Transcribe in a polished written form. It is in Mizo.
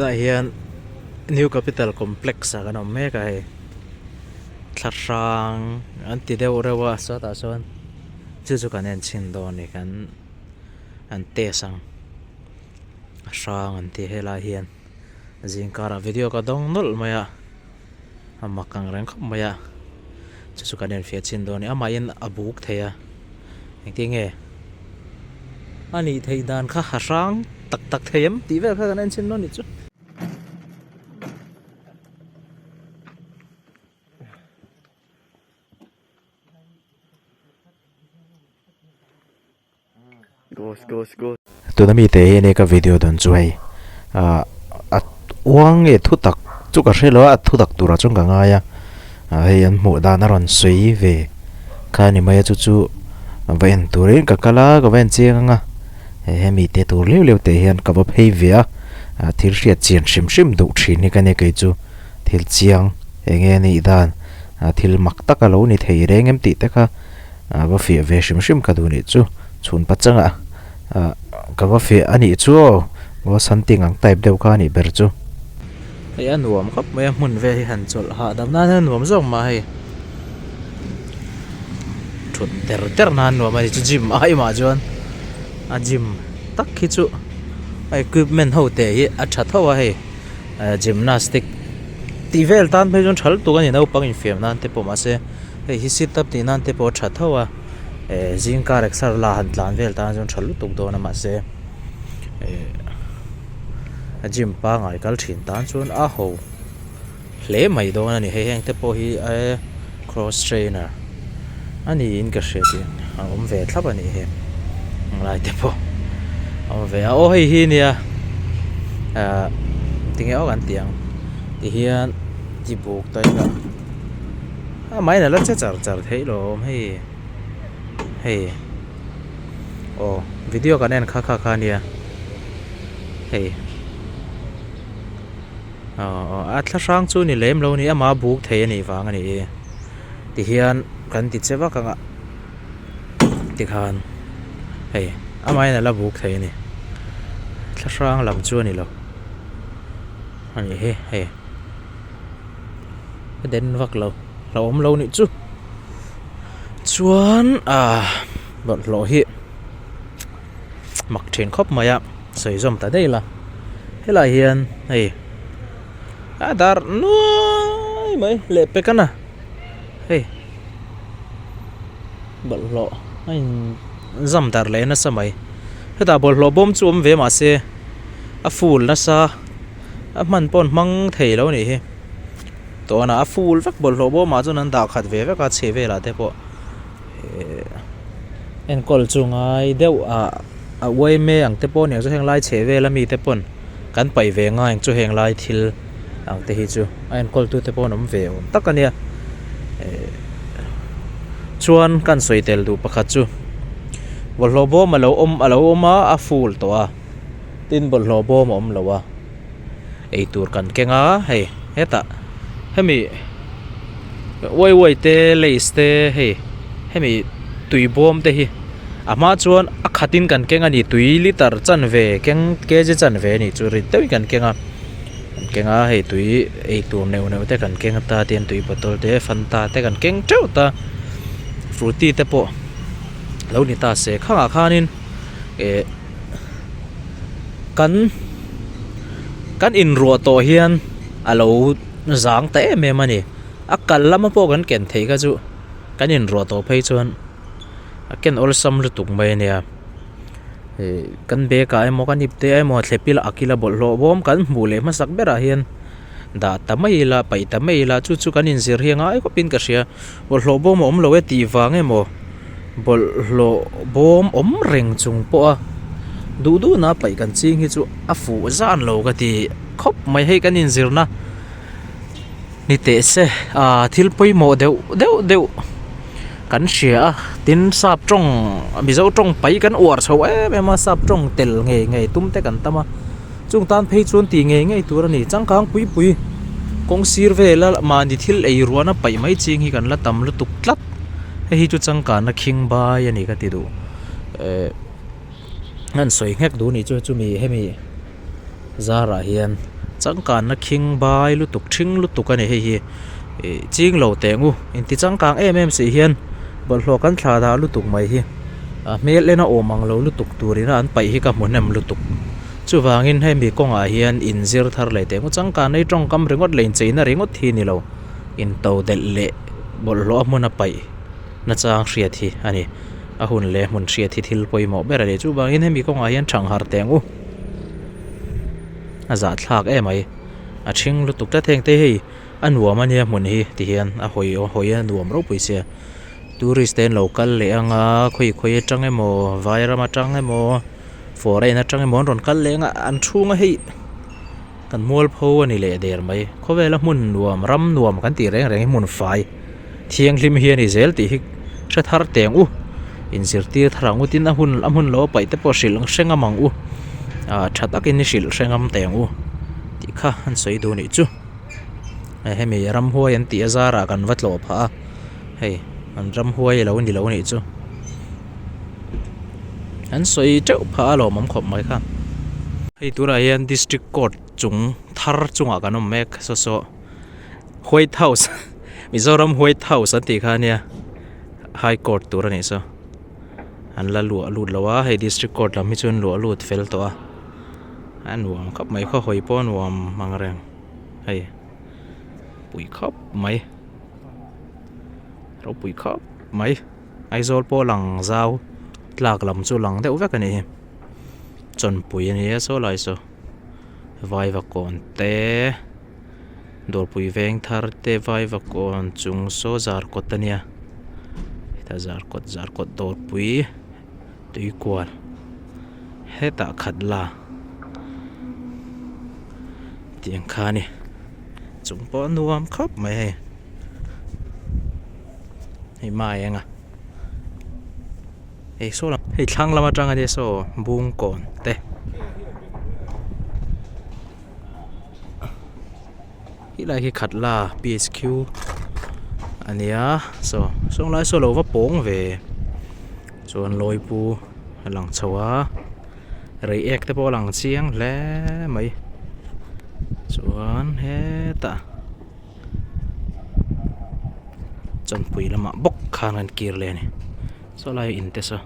Tunah hian New Capital Complex ah kan awm mek a hei thla hrang an ti deuh reuh a sawtah sawn chu chu kan en chhin dawn a ni kan an test ang a hrang an ti helai hian zing karah video ka dawng nawlh mai a a mak ang reng khawp mai a chu chu kan enfiah chhin dawn a ni amahin a buk thei a engtin nge a nih theih dan kha a hrang tak tak thei em tih vel kha kan en chhin dawn a nih chu. Tuna mite hi ania ka video dawn chu hei ah a uang nge thu tak chu ka hre lo a thu tak turah chuan ka ngai a ah hei an hmuh dan a rawn sawi ve kha a ni mai a chu chu va en turin ka kal a ka va en chiang ang a hemi te tur leu leu te hian ka va phei ve a ah thil hriat chian hrim hrim duh thin hi ka nia kei chu thil chiang eng nge a nih dan ah thil mak tak a lo ni thei reng em tih te kha. A va fiah ve hrim hrim ka duh nih chu chhun pachangah ah ka va fiah a nih chu aw ghost hunting ang type deuh kha a nih ber chu. Hei a nuam khawp mai a hmun vel hi han chawlh hahdam nan hian a nuam zawk mah hei thut der der nan a nuam a ni chu gym ai mah chuan a gym tak hi chu a equipment ho te hi a tha tho a hei gymnastic tih vel tan phei chuan tha lutuk a ni naupang infiam nan te pawh mahse. Hei hi sit up tih nan te pawh a tha tho a eh zing kar exer la han tlan vel tan chuan tha lutuk dawn a mahse eh a gym pangai kal thin tan chuan a ho hle mai dawn a ni hei heng te pawh hi eh cross trainer a niin ka hria tih a awm ve thlap a nih hi englai te pawh a awm ve a aw hei hi nia ah tinge aw kan tih ang tihian tibuk ta ila. A main a la che char char theih lo awm hei hei aw video kan en kha kha kha ania hei aw a thla hrang chu ni lem lo a ni amah buk thei a nih vang a ni hi tihian kan ti che vak ang a tikhan hei amahin a la buk thei a ni thla hrang lam chu a ni lo a nih hi hei. A den vak lo hlauhawm lo nih chu chuan ah bawlhhlawh hi mak thin khawp mai a sawi zawm ta daih la helaiah hian hei a dar nuai mai leh pek a na hei bawlhhlawh a in zam darh leh nasa mai hetah bawlhhlawh bawm chu awm ve mahse a full nasa. A hman pawh an hmang thei lo a nih hi tawnah a full vek bawlhhlawh bawmah chuan an dah khat ve vek a chhe velah te pawh ehh enkawl chu ngai deuh ah a uai mai ang te pawh a ni ang chu heng lai chhe vel ami te pawn kan paih ve ngai ang chu heng lai thil ang te hi chu a enkawl tu te pawh an awm ve awm tak a nia ehh chuan kan sawi tel duh pakhat chu bawlhhlawh bawm a lo awm a lo awm a a full tawh a. Tin bawlhhlawh bawm a awm lo a, eitur kan keng a hei hetah hemi uai uai te lays te hei hemi tui bawm te hi a hma chuan a khat in kan keng a ni tui litre chanve keng kg chanve a nih chu rit deuhin kan keng a kan keng a hei tui eitur neuh neuh te kan keng ta tin tui bottle te fanta te kan keng teuh ta frooti te pawh lo ni ta se khangah khanin eh. Kan kan inruah tawh hian a lo zang ta em em a ni a kal lama pawh kan ken theih kha chu kan inruah tawh phei chuan a ken awlsam lutuk mai a nia ih kan bag ah emaw kan ipte ah emaw thlep ila ak ila bawlhhlawh bawm kan hmuh leh hmasak berah hian dah ta mai ila paih ta mai ila chu chu kan inzir hi a ngai khawpin ka hria bawlhhlawh bawm a awm lo e tih vang emaw. Bawlhhlawh bawm awm reng chung pawh a duh duhna paih kan ching hi chu a fuh zan lo ka ti khawp mai hei kan inzirna ni teh se ah thil pawimawh deuh deuh deuh kan hria a tin sap tawng mizo tawng pai kan uar chho em em a sap tawng tel ngei ngei tum te kan tam a chung tan phei chuan tih ngei ngei tur a ni changkang pui pui kawng sir vela mahni thil ei ruahna paih mai ching hi kan la tam lutuk tlat. Hei hi chu changkanna khing bai a ni ka ti duh eh an sawi nghek duh a nih chu chumi hemi zarah hian. Changkanna khing bai lutuk ṭhing lutuk a ni hei hi ih ching lo teh ngu inti changkang em em si hian bawlhhlawh kan thla dah lutuk mai hi a hmel en a awm ang lo lutuk turin a an paih hi ka hmu hnem lutuk chuvangin hemi kawngah hian inzir thar leh teh ngu changkanna hi tawngkam ringawt leh incheina ringawt hi ni lo into delh leh bawlhhlawh a hmun a paih nachang hriat hi a ni a hun leh hmun hriat hi thil pawimawh ber a ni chuvangin hemi kawngah hian ṭhanghar teh ngu. A zahthlak em mai a ṭhing lutuk tlat heng te hei a nuam a nia hmun hi ti hian a hawi hawi a nuam ropui sia tourist te an lo kal leh ang a khawi khawi atang emaw vai ram atang emaw foreign atang emaw an rawn kal leh ang a an chhunga hei kan mualpho a ni leh der mai khawvela hmun nuam ram nuam kan tih reng reng hi hmun fai. Thianghlim hi a ni zel tih hi hre thar teng u, inzirtir thar ang u tin a hun a hmun lo a paih te pawh hrilh hre ngam ang u, ah tha takin i hrilh hre ngam teng u tih kha an sawi duh nih chu. Hemi ramhuai an tih a zarah kan va tlawh phah a, hei an ramhuai a lo ni lo nih chu. An sawi teuh phah a lawmawm khawp mai kha. Hei tunah hian district court chung thar chungah kan awm mek saw saw. White House Mizoram White House an tih kha ania High Court tur a nih saw an la luah lut lo a hei District Court lam hi chu an luah lut fel tawh a a nuam khawp mai khaw hawi pawh a nuam ang reng hei pui khawp mai ropui khawp mai Aizawl pawh lang zau tlak lam chu lang deuh vek a nih hi chawnpui a ni a saw lai saw vaivakawn te. Dawrpui veng thar te vaivakawn chung saw zar kawt a nia hetah zar kawt zar kawt dawrpui tui kual hetah khat la tih ang kha a ni chung pawh a nuam khawp mai hei hei mai eng a hei saw lam hei thlang lam atang ania saw bungkawn te. Helai hi khatla PHQ a nia saw saw lai saw a lo va pawng ve chuan lawipu a lang chho a reiek te pawh a lang chiang hle mai chuan hetah chawnpui lamah bawk khan an kir leh a ni saw lai in te saw.